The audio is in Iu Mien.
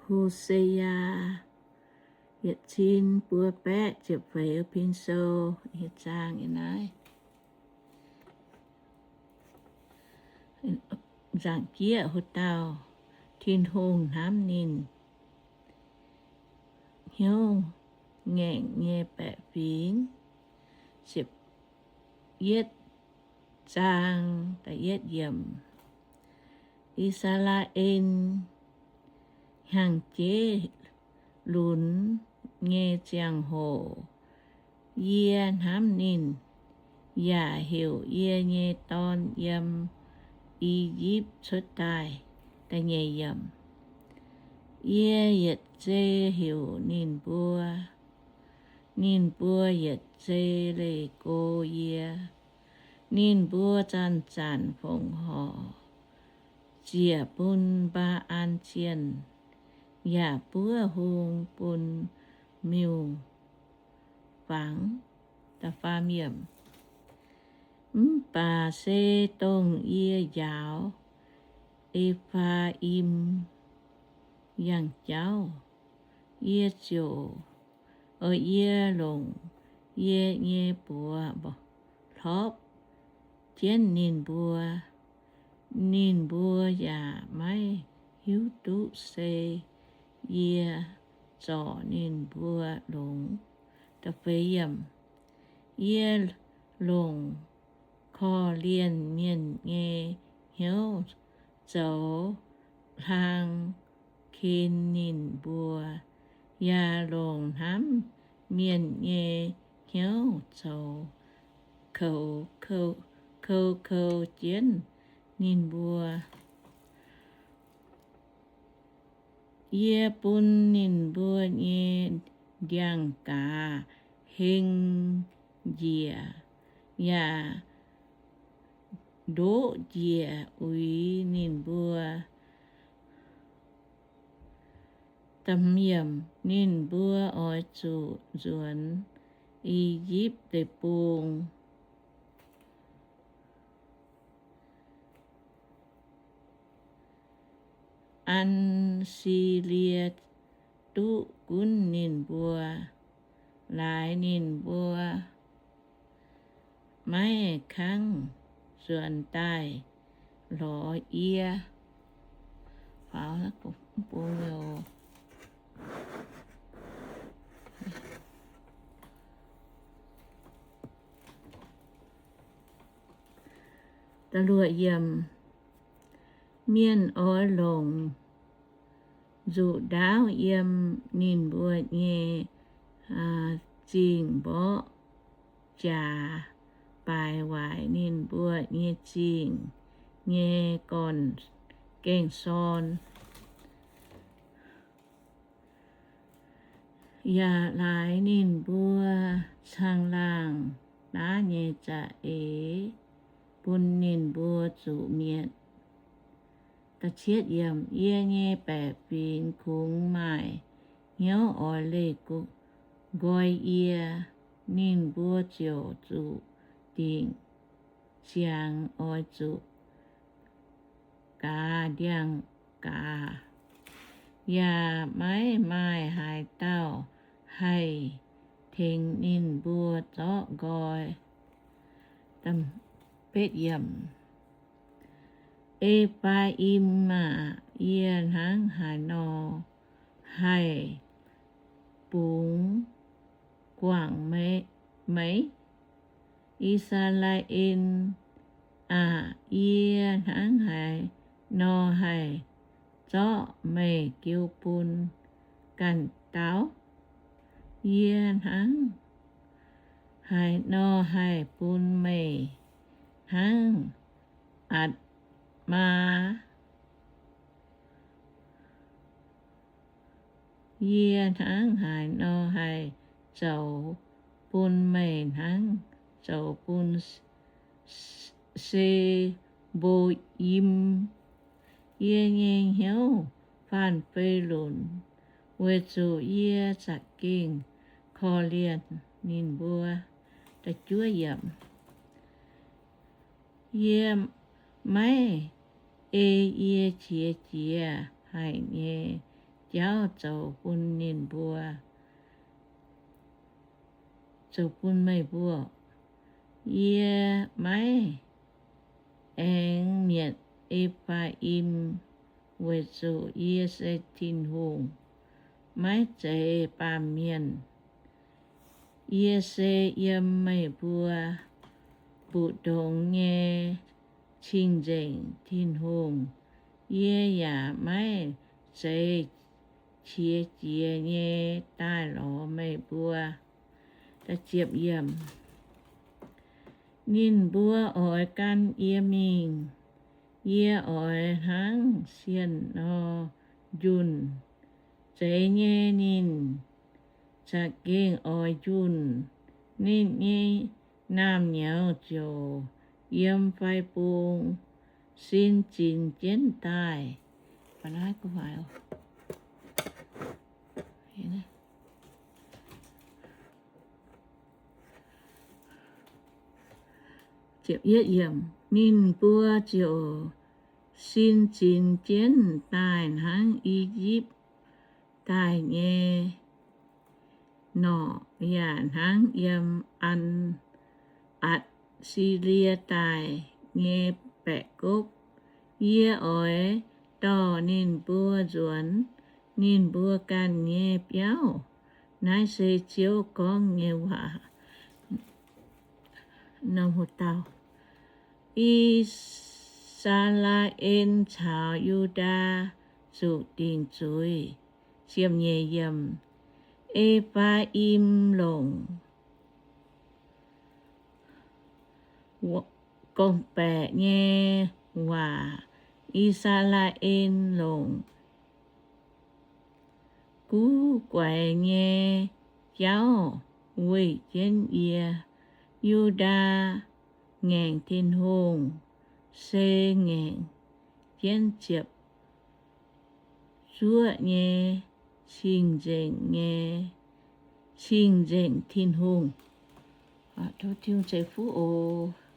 Hoseyaa yietc cin buo baeqv ziepc feix pin sou. Zaang naaiv nzaangc jieqv ho dauh, Tin-Hungh hnamv ninh hnyouv ngaengc nyei baeqc fingx. Yietv zaang, I^saa^laa^en hnyangx-jeiv lunx nyei ziangh hoc, yie hnamv ninh, yaac heuc yie nyei dorn yiem I^yipv cuotv daaih. Yie yietc zei heuc ninh mbuo, ninh mbuo yietc zei leih go yie. Ninh mbuo zanc-zanc fongc horc ziec bun Mbaa^an Zienh, yaac buov hung bun miuc-fangx. Mv baac se dongh yie njaaux E^faa^im yangh jauv, yie ziouc, yie longc yie nyei buoz hlorpv jienv ninh mbuo. Ninh mbuo yaac maiv hiuv duqv se yie zorc ninh mbuo longx. Yie longc korv-lienh mienh nyei hnyouv zoux hlang ken ninh mbuo, yaac longc hnamv mienh nyei hnyouv zoux kou, kou, kou jienv ninh mbuo. Yie bun ninh mbuo nyei ndiangx-gaaz heng njiec, yaac ndoqv njiec uix ninh mbuo. Ninh mbuo oix zuqc nzuonx I^yipv Deic-Bung. An^si^lie duqv gunv ninh mbuo, laaix ninh mbuo maiv kangv nzuonx daaih lorz yie. Mienh oix longc nzuqc ndaauv yiem ninh mbuo nyei zingh mborqv jaax, baaix waaic ninh mbuo nyei zingh nyei gorn-gaengh sorn, yaac laaix ninh mbuo caangh laangh daav nyei za'eix bun ninh mbuo zuqc mietc. Yie nyei baeqc fingx kungx maaih hnyouv oix leih nqoi yie, ninh mbuo ziouc zuqc dingc ziangx oix zuqc gaax ndiangx-gaaz, yaac maiv maaih haaix dauh haih tengx ninh mbuo zorqv nqoi. E^faa^im aah! Yie hnangv haaix nor haih bungx guangc meih? I^saa^laa^en aah! Yie hnangv haaix nor haih zorqv meih jiu bun ganh dauh? Yie hnangv haaix nor haih bun meih hnangv a'maa? Yie hnangv haaix nor haih zoux bun meih hnangv zoux bun Se^mbo^yim? Yie nyei hnyouv faanh fei lunc, weic zuqc yie za'gengh korv-lienh ninh mbuo. Yie maiv ei yie qiex jiez haic nyei jauv zoux bun ninh mbuo, zoux bun meih mbuo. Yie maiv aengx mietc E^faa^im, weic zuqc yie se Tin-Hungh, maiv zeiz baamh mienh. Yie se yiem meih mbuo mbu'ndongx nyei cing-nzengc Tin-Hungh. Yie yaac maiv zeiz qiex jiez nyei daaih lorz meih mbuo. Ninh mbuo oix gan yie mingh. Yie oix hnangv sienh nor njunh. Zeiz nyei, ninh za'gengh oix njunh. Ninh nyei naamh nyouz ziouc yiem fai bung sin zinx jienv daaih. Ninh mbuo ziouc sin zinx jienv daaih hnangv I^yipv daaih nyei norqc, yaac hnangv yiem An, Atc^si^lie daaih nyei baeqc gopv. Yie oix dorh ninh mbuo nzuonx ninh mbuo ganh nyei biauv. Naaiv se Ziouv gorngv nyei waac. I^saa^laa^en caux Yu^ndaa zuqc dingc zuiz. E^faa^im longc gorngv-baeqc nyei waac. I^saa^laa^en longc guv guaix nyei jauv weih jienv yie. Yu^ndaa ngaengc Tin-Hungh se ngaengc jienv ziepc zuoqv nyei cing-nzengc nyei, cing-nzengc Tin-Hungh. Tov Tin-Hungh ceix fuqv oc.